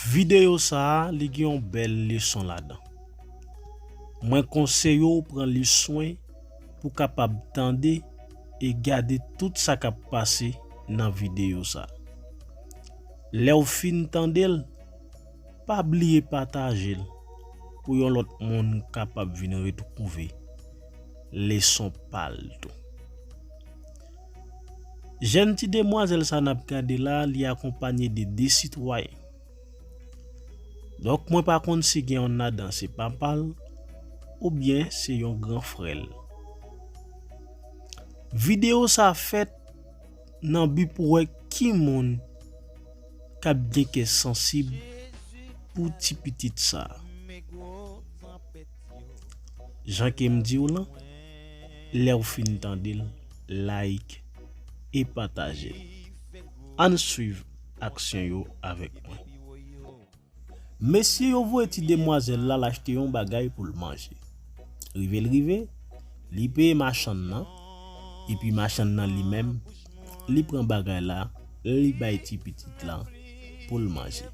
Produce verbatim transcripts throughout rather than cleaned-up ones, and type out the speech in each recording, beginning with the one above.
Videyo sa a, li gen yon bèl leson ladan. Mwen konseye w pran li swen pou kapab tande e gade tout sa k ap pase nan videyo sa a. Lè w fin tande l, pa bliye pataje l pou yon lòt moun kapab vin retwouve leson pa l tou. Jèn ti demwazèl sa n ap gade la, li akonpanye de de sitwayen. Donk, mwen pa konn si gen yonn ladan se papa l oubyen se yon gran frè l. Videyo sa fèt nan bi pou wè ki moun k ap gen kè sansib pou ti pitit sa. Jan ke m di w lan, lè w fin tande l, like e pataje l. Ann swiv aksyon yo avèk mwen. Mesye yo voye ti demwazèl la al achte yon bagay pou l manje. Rive l rive, li peye machann nan, epi machann nan li menm, li pran bagay la, li bay ti pitit la pou l manje.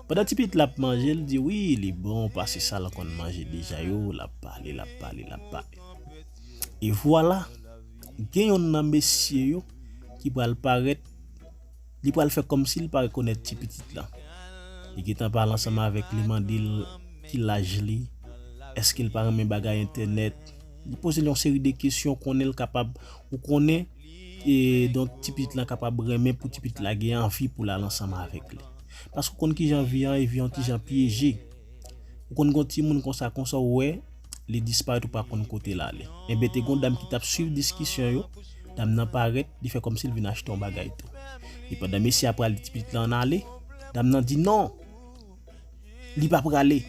Pandan ti pitit la ap manje, l di wi, li bon, pase sa l konn manje deja yo, l ap pale, l ap pale, l ap pale. E vwala, gen yonn nan mesye yo ki pral parèt, li pral fè kòmsi l pa rekonèt ti pitit la. Li gentan pale ansanm avèk li, mande l ki laj li, èske l pa renmen bagay entènèt. Li poze l yon seri de kesyon, konnen l kapab, ou konnen, e donk ti pitit la kapab renmen pou ti pitit la gen anvi pou l al ansanm avèk li. Paske ou konn kijan vi an ye, vi an ti jan pyeje. Ou konn gon timoun konsa, konsa ou wè, li disparèt, ou pa konn kote l ale. Enben, te gon dam ki t ap swiv diskisyon yo, dam nan parèt, li fè kòmsi l vin achte yon bagay tou. E pandan mesye a pral di ti pitit la ann ale, dam nan di non, li pa prale.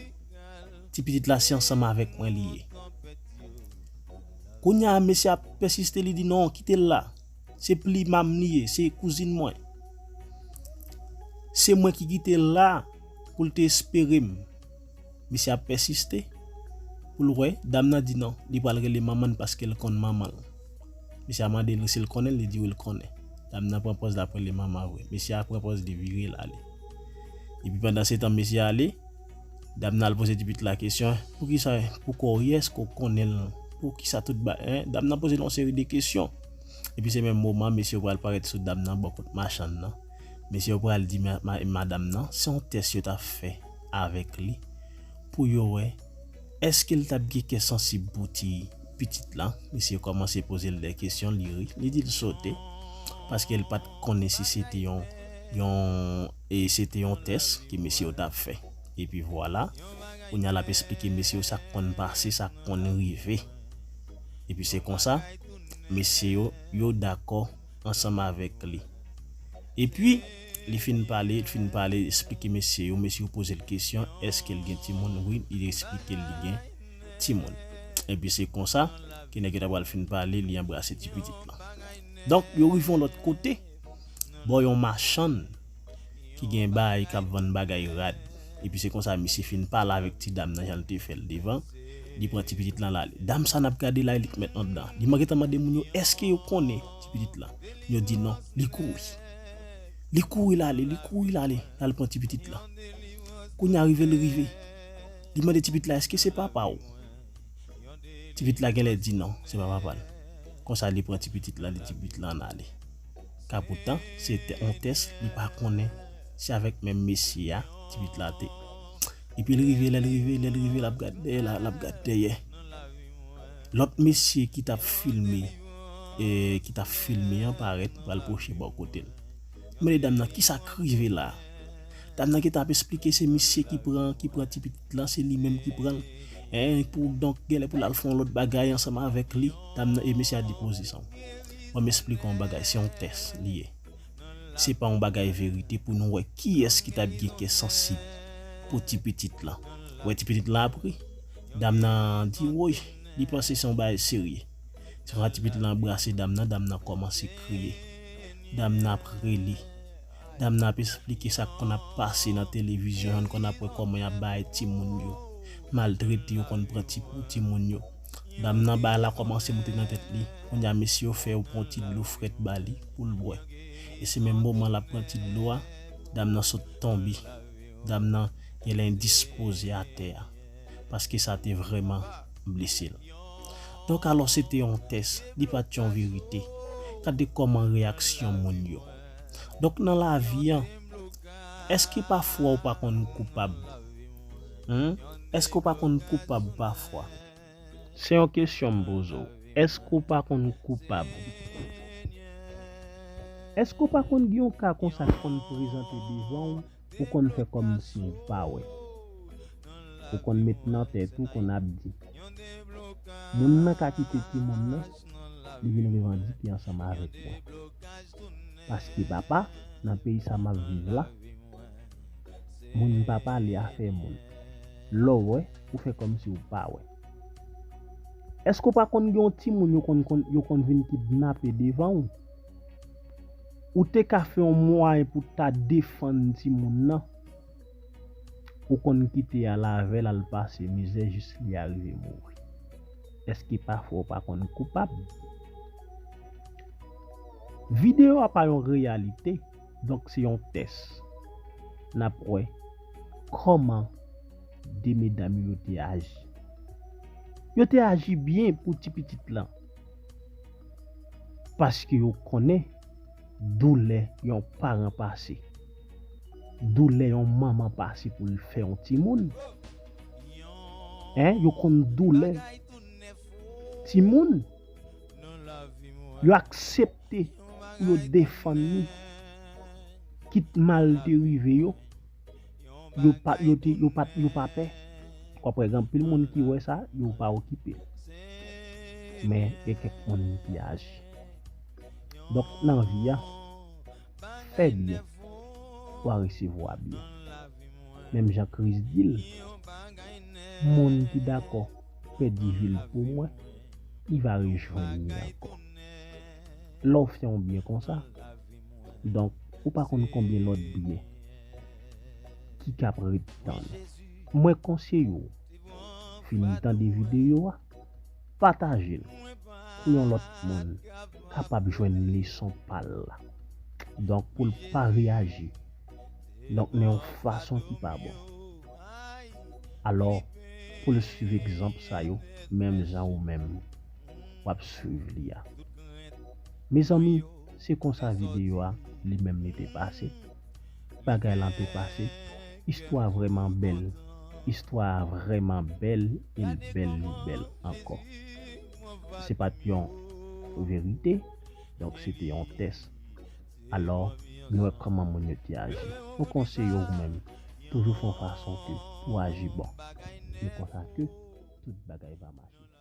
Ti pitit la se ansanm avèk mwen li ye. Kounye a, mesye a pèsiste, li di non, kite l la. Se pli manm li ye, se kouzin mwen. Se mwen ki kite l la pou l te espere m. Mesye a pèsiste pou l wè. Dam nan di non, li pral rele manman l paske l konn manman l. Mesye a mande l si l konnen l, li di wi l konnen. Dam nan pran pòz l ap rele manman vre. Mesye a pran pòz li vire l ale. Epi pandan se tan mesye a ale, dam nan al poze ti pitit la kesyon, poukisa, poukò, yès ke w konnen l, poukisa tout ba, en? Dam nan poze l yon seri de kesyon. Epi se menm moman, mesye yo pral parèt sou dam nan bò kot machann nan. Mesye yo pral di ma, ma, madanm nan, se yon tès yo t ap fè avèk li pou yo wè èske l t ap gen kè sansib pou ti pitit la. Mesye yo kòmanse poze l de kesyon, li ri, li di l sote, paske l pa t konnen si se te yon, yon, e se te yon tès ke mesye yo t ap fè. Epi vwala, kounye a l ap esplike mesye yo sa k konn pase, sa k konn rive. Epi se konsa, mesye yo, yo dakò ansanm avèk li. Epi, li fin pale, li fin pale, esplike mesye yo, mesye yo poze l kesyon, èske l gen timoun? Wi, li esplike l li gen timoun. Epi se konsa ke nèg yo ta pral fin pale, li anbrase ti pitit lan. Donk, yo rive yon lòt kote, bò yon machann ki gen bay, k ap vann bagay rad. Epi se konsa misye fin pale avèk ti dam nan jan l te fè l devan, li pran ti pitit lan l ale. Dam sa n ap gade la, li k mèt anndan. Li man gentan mande moun yo, èske yo konnen ti pitit lan? Yo di non, li kouri. Li kouri l ale, li kouri l ale, l al pran ti pitit lan. Kounye a rive l rive. Li mande ti pitit la, èske se papa w? Ti pitit la genlè di non, se pa papa l. Konsa li pran ti pitit lan, li di ti pitit lan ann ale. Ka poutan, se te, yon tès, li pa konnen si avèk menm mesye a, ti pitit la te. Epi l rive, lè l rive, lè l rive, l ap gad dèyè, l ap gad dèyè. Lòt mesye ki t ap filme, e, ki t ap filme an parèt, pral pwoche bò kote l. Mande dam nan, kisa k rive la? Dam nan gentan ap esplike se misye ki pran, ki pran ti pitit lan, se li menm ki pran l. En, pou, donk, genlè pou l al fè yon lòt bagay ansanm avèk li. Dam nan, e mesye a di poze san. Ban m esplike w yon bagay, se yon tès li ye. Se pa yon bagay verite pou nou wè kiyès ki t ap gen kè sansib pou ti pitit lan. Wè ti pitit lan ap ri. Dam nan di woy, li panse se yon bagay serye. Se konsa ti pitit lan anbrase dam nan, dam nan kòmanse kriye. Dam nan ap rele. Dam nan ap esplike sa k konn ap pase nan televizyon, jan n konn ap wè kòman y ap bay timoun yo, maltrete yo, konn pran ti, timoun yo. Dam nan bagay la kòmanse moute nan tèt li. Kounye a mesye yo fè yo pran ti dlo frèt ba li pou l bwè. E se menm moman l ap pran ti dlo a, dam nan sot tonbe. Dam nan genlè endispoze atè a, paske sa te vrèman blese l. Donk, alò, se te yon tès, li pa t yon verite. Gade kòman reyaksyon moun yo. Donk, nan lavi a, èske pafwa w pa konn koupab? Hmm? Èske w pa konn koupab pafwa? Se yon kesyon m poze w. Èske w pa konn koupab? Èske w pa konn gen yon ka konsa k konn prezante devan w, ou konn fè kòmsi w pa wè? Ou konn met nan tèt ou, konn ap di, moun nan ka kite timoun nan, li vin revandike ansanm avèk mwen. Paske papa, nan peyi sa m ap viv la, moun pa pale afè moun. Lè w wè, ou fè kòmsi w pa wè. Èske w pa konn gen yon timoun yo konn, konn, yo konn vin kidnape devan w? Ou te ka fè yon mwayen pou ta defann timoun nan. Ou konn kite al avè l al pase mizè jis li arive mouri. Èske pafwa w pa konn koupab? Videyo a pa yon reyalite, donk se yon tès. N ap wè kòman de medam yo te aji. Yo te aji byen pou ti pitit lan. Paske yo konnen doulè yon paran pase. Doulè yon manman pase pou l fè yon timoun. Hein, yo konn doulè timoun. Yo aksepte pou yo defann li. Kit mal te rive yo, yo pa, yo te, yo pa, yo pa pè. W ap wè gen anpil moun ki wè sa, yo pa okipe. Men, gen kèk moun ki aji. Donk, nan vi a, fè byen, w a resevwa byen. Menm jan Kris di l, moun ki dakò pèdi vi l pou mwen, li va rejwenn li ankò. Lè w fè yon byen konsa, donk, ou pa konn konbyen lòt byen ki k ap ret tann. Mwen konseye w, fin tande videyo a, pataje l pou yon lòt moun kapab jwenn leson pa l la. Donk, pou l pa reyaji, donk, nan yon fason ki pa bon. Alò, pou l swiv egzanp sa yo, menm jan ou menm w ap swiv li a. Mezanmi, se konsa videyo a li menm li te pase. Bagay lan te pase. Istwa vrèman bèl. Istwa a vrèman bèl, e l bèl, li bèl ankò. Se pa t yon verite, donk se te yon tès. Alò, nou wè kòman moun yo te aji. Nou konseye w menm, toujou fè yon fason ke pou aji bon. Se konsa ke tout bagay va mache.